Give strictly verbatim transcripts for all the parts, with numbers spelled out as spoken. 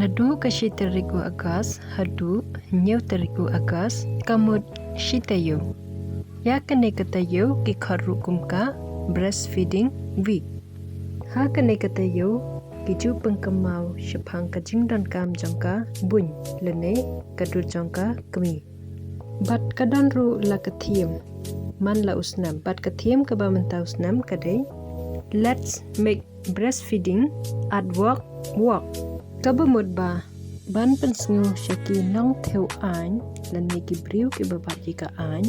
Naduh ka shi tarik u August haduh hynñiew tarik u August ka mut shi taïew. Ïa kane ka taïew ki khot ruh kum ka breastfeeding week. Ha kane ka taïew ki ju pynkynmaw shaphang ka jingdonkam jong ka buiñ lane ka dud jong ka kmie. Bad ka don ruh la ka theme man la u snem, bad ka theme kaba mynta u snem ka dei Let's make breastfeeding at work work. Kaba mut ba ban pynsngew sha ki nongthew aiñ lane ki briew kiba bat ïa ka aiñ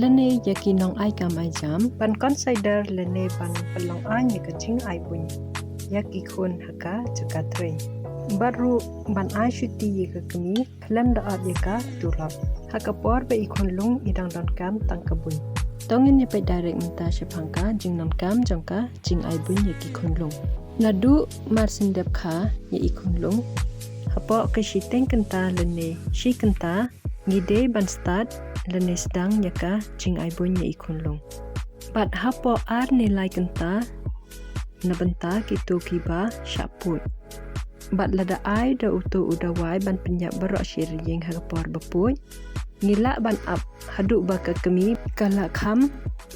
lane ïa ki nongai kam ai jam ban consider lane ban pynlong aiñ ïa ka jingai buiñ ïa ki khun ha ka jaka trei. Bad ruh ban ai shuti ïa ka kmie khlem da ot ïa ka tulop ha ka por ba i khunlung i dang donkam tang ka buiñ. To ngin ïa peit direct mynta shaphang ka jingdonkam jong ka jingai buiñ ïa ki khunlung. Naduh mar syn dep kha ïa i khunlung, hapoh ka shiteng kynta lane shi kynta ngi dei ban start lane sdang ïa ka jingai buiñ ïa i khunlung. Bad hapoh ar ne lai kynta na bynta kito kiba shah puid. Bad lada ai da uto u dawai ban pynïap baroh shi ryngwiang ha ka por ba puid, ngi lah ban ap haduh ba ka kmie ka lah kham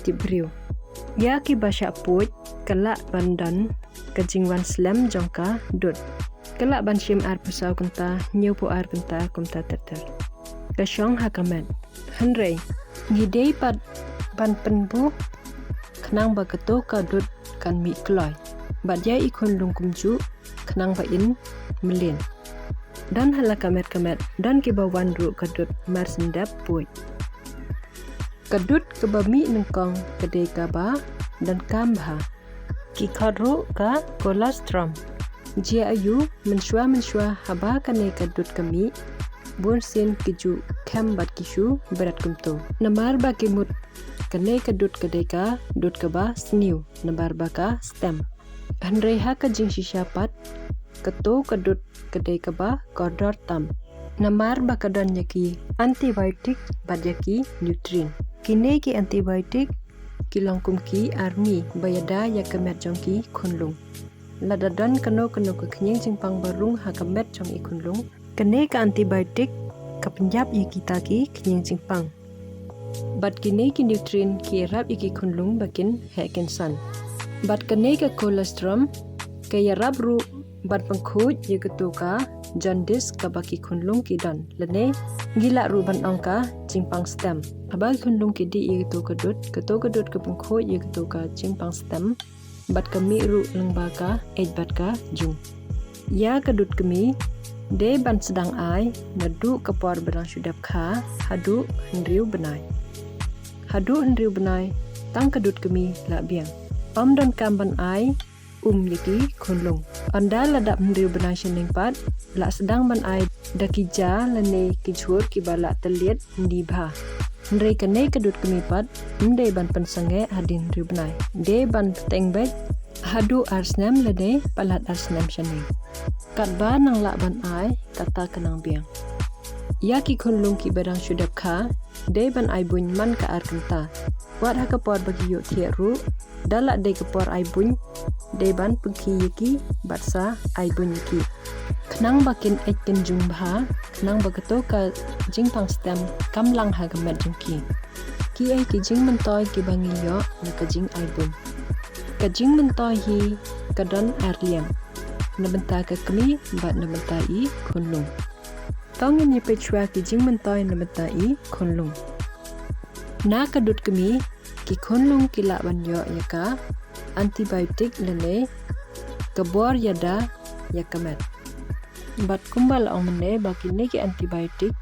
tip briew. Ïa kiba shah puid ka lah ban don ka jingwan slem jong ka dud. Ka lah ban shim arphew saw kynta, hynñiewphew ar kynta kumta ter ter. Ka shong ha ka met. Hynrei ngi dei pat ban pynbuh khnang ba kato ka dud kan mih kloi. Bad ïa i khunlung kumjuh khnang ba in mlien. Don ha la ka met ka met don kiba wan ruh ka dud mar syn dep puid. Ka dud kaba mih nyngkong ka dei kaba donkam bha. Ki khot ruh ka colostrum. Jia aiu, mynshuwa mynshuwa haba kane ka dud ka mih, bun sien ki ju khem bad ki shu bret kumto. Namar ba ki mut kane ka dud ka dei ka dud kaba sniew, namar ba ka stem. Hynrei ha ka jingshisha pat, kato ka dud ka dei kaba kordor tam. Namar ba ka don ïa ki antibiotic bad ïa ki nutrient. Kine ki antibiotic ki long kum ki army ba ïada ïa ka met jong ki khunlung. Lada don kano kano ka khñiang jingpang ba rung ha ka met jong i khunlung, kane ka antibiotic ka pynïap ïa kita ki khñiang jingpang. Bad kine ki nutrient ki ïarap ïa ki khunlung ba kin heh kin san. Bad kane ka colostrum ka ïarap ruh ban pynkhuid ïa kato ka jaundice kaba ki khunlung ki don. Lane ngi lah ruh ban ong ka jingpang stem. Haba ki khunlung ki dih ïa kato ka dud, kato ka dud ka pynkhuid ïa kato ka jingpang stem. Bad ka mih ruh lyngba ka eit bad ka jung. Ïa ka dud kmie dei ban sdang ai naduh ka por ba dang shu dep kha haduh hynriew bnai. Haduh hynriew bnai tang ka dud kmie lah biang. Ym donkam ban ai um ïa ki khunlung. Ynda la dap hynriew bnai shaneng pat lah sdang ban ai da ki ja lane ki jhur kiba lah tylliat hynne bha. Hynrei kane ka dud kmie pat ym dei ban pynsangeh hadien hynriew bnai. Dei ban bteng beit haduh ar snem lane palat ar snem shaneng. Katba nang lah ban ai kata ka nang biang. Ïa ki khunlung kiba dang shu dep kha dei ban ai buiñ man ka ar kynta. Wat ha ka por ba ki ïohthiah ruh, da lah dei ka por ai buiñ, dei ban pynkhie ïa ki bad sa ai buiñ ïa ki. Khnang ba kin eit kin jung bha, khnang ba kato ka jingpang stem kam lang ha ka met jong ki. Kiei ki jingmyntoi kiba ngi ïoh na ka jingai buiñ? Ka jingmyntoi hi ka don ar liang, na bynta ka kmie bad na bynta i khunlung. To ngin ïa peit shuwa ki jingmyntoi na bynta i khunlung. Na ka dud kmie ki khunlung ki lah ban ïoh ïa ka antibiotic lane ka bor ïada ïa ka met. Bad kumba la ong mynne ba kine ki antibiotic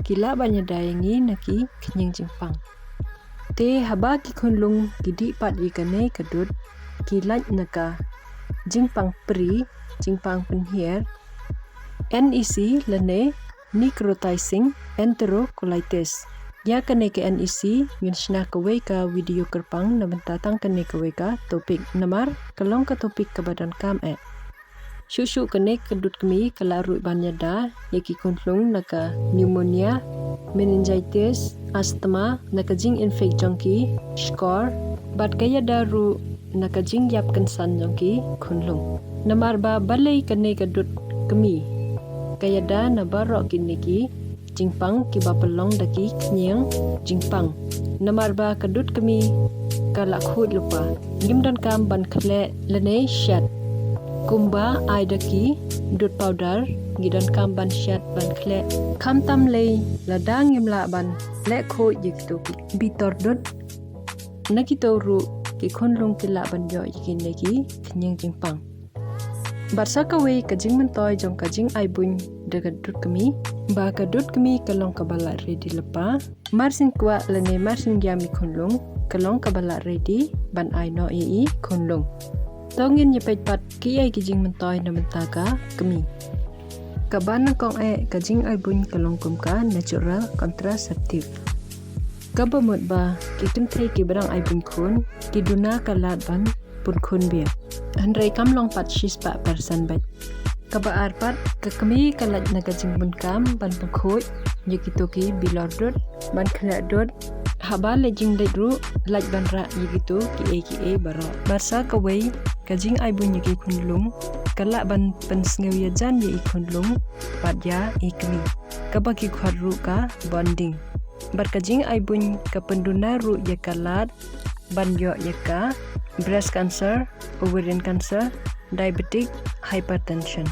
ki lah ban ïada ïa ngi na ki khñiang jingpang. Te haba ki khunlung ki dih pat ïa kane ka dud, ki lait na ka jingpang pri, jingpang pynhiar, N E C lane necrotizing enterocolitis. Ïa kane ka N E C ngin shna kawei ka video kyrpang na bynta tang kane kawei ka topic. Namar ka long ka topic kaba donkam eh. Shuh shuh kane ka dud kmie ka lah ruh ban ïada ïa ki khunlung na ka pneumonia, meningitis, asthma, na ka jinginfect jong ki shkor, bad ka ïada ruh na ka jingïap kynsan jong ki khunlung. Namar ba balei kane ka dud kmie ka ïada na baroh kine ki jingpang kiba pynlong da ki khñiang jingpang. Namar ba ka dud kmie ka la khuid lypa. Ngim donkam ban khleh lane shet. Kumba ai da ki dud powder, ngi donkam ban shet ban khleh. Khamtam lei lada ngim lah ban leh khuid ïa kito ki bitor dud, na kito ruh ki khunlung ki lah ban ïoh ïa kine ki khñiang jingpang. Bad sa kawei ka jingmyntoi jong ka jingai buiñ da ka dud kmie, ba ka dud kmie ka long kaba la ready lypa. Mar syn kwah lane mar syn ïam i khunlung, ka long kaba la ready ban ai noh ïa i khunlung. To ngin ïa peit pat kiei ki jingmyntoi na bynta ka kmie. Kaba nyngkong eh, ka jingai buiñ ka long kum ka natural contraceptive, kaba mut ba ki kynthei kiba dang ai buiñ khun ki duna ka lad ban pun khun biang. Hynrei kam long pat shispah percent beit. Kaba ar pat, ka kmie ka lait na ka jingbunkam ban pynkhuid ïa kito ki bilor dud, ban khleh dud. Haba leh jingleit ruh, lait ban rah ïa kito kiei kiei baroh. Bad sa kawei, ka jingai buiñ ïa ki khunlung ka lah ban pynsngew ïajan ïa i khunlung bad ïa i kmie, kaba ki khot ruh ka bonding. Bad ka jingai buiñ ka pynduna ruh ïa ka lad ban ïoh ïa ka breast cancer, ovarian cancer, diabetic, hypertension.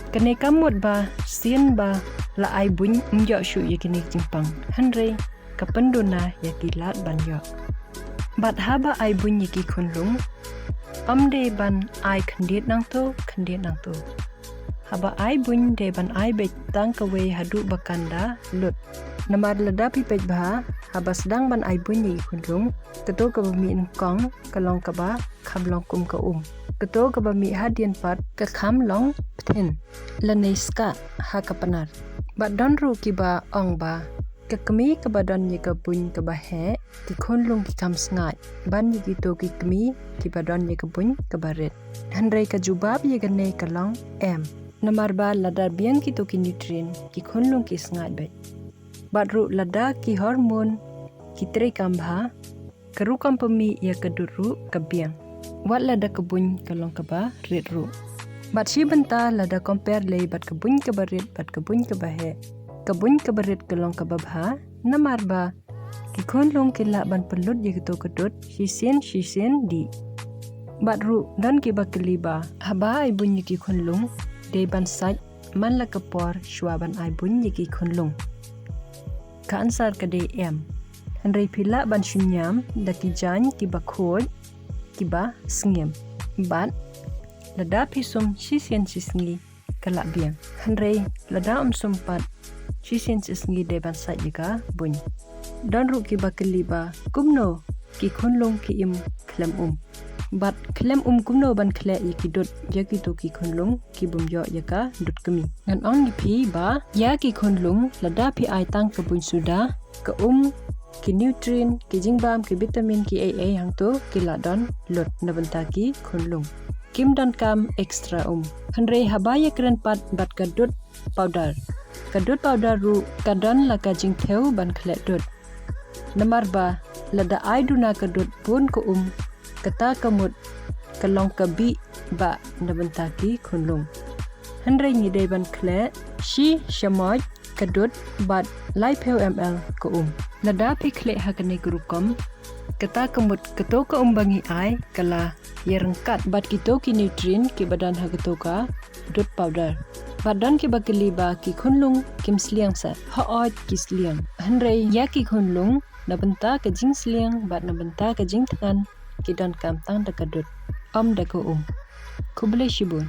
Kane kam mut ba sien ba la ai buiñ ym ïoh shuh ïa kine ki jingpang, hynrei ka pynduna ïa ki lad ban ïoh. Bad haba ai buiñ ïa ki khunlung, ym dei ban ai khyndiat nangto khyndiat nangto. Haba ai buiñ dei ban ai beit tang kawei haduh ba kan da lut. Namar lada phi peit bha, haba sdang ban ai buiñ ïa ki khunlung, kato kaba mih nyngkong ka long kaba kham long kum ka um. Kato kaba mih hadien pat ka kham long pthin lane skah ha ka Pnar. Bad don ruh kiba ong ba ka kmie kaba don ïa ka buiñ kaba heh, ki khunlung ki kham sngaid ban ïa kito ki kmie kiba don ïa ka buiñ kaba rit. Hynrei ka jubab ïa kane ka long em. Namar ba lada biang kito ki nutrient, ki khunlung ki sngaid beit. Bad ruh lada ki hormone ki treikam bha, ka rukom pynmih ïa ka dud ruh ka biang, wat lada ka buiñ ka long kaba rit ruh. Bad shi bynta lada compare lei bad ka buiñ kaba rit bad ka buiñ kaba heh, ka buiñ kaba rit ka long kaba bha, namar ba ki khunlung ki lah ban pynlut ïa kito ka dud shisien shisien dih. Bad ruh don kiba kylli ba haba ai buiñ ïa ki khunlung, dei ban sait man la ka por shuwa ban ai buiñ ïa ki khunlung. Ka answer ka dei em. Hynrei phi lah ban shim ïam da ki jaiñ kiba khuid, kiba sngim. Bad lada phi sum shisien shisngi ka lah biang. Hynrei lada ym sum pat, shisien shisngi dei ban sait ïa ka buiñ. Don ruh kiba kylli ba kumno ki khunlung ki im khlem um. Bad khlem um kumno ban khleh ïa ki dud ïa kito ki khunlung ki bym ïoh ïa ka dud kmie. Ngan ong ïa phi ba ïa ki khunlung lada phi ai tang ka buiñ suda, ka um, ki nutrient, ki jingbam, ki vitamin, kiei ei hangto ki la don lut na bynta ki khunlung. Kim donkam extra um. Hynrei haba ïakren pat bad ka dud powder, ka dud powder ruh ka don la ka jingthew ban khleh dud. Namar ba lada ai duna ka dud bun ka um, kata ka mut ka long ka bih bah na bynta ki khunlung. Hynrei ngi dei ban khleh shi shamoit ka dud bad laiphew M L ka um. Lada phi khleh ha kane ka rukom, kata ka mut kato ka um ba ngi ai ka la ïaryngkat bad kito ki nutrient kiba don ha kato ka dud powder. Bad don kiba kylli ba ki khunlung kim sliang seh. Hooid ki sliang. Hynrei ïa ki khunlung na bynta ka jingsliang bad na bynta ka jingthngan ki donkam tang da ka dud, ym da ka um. Khublei shibun.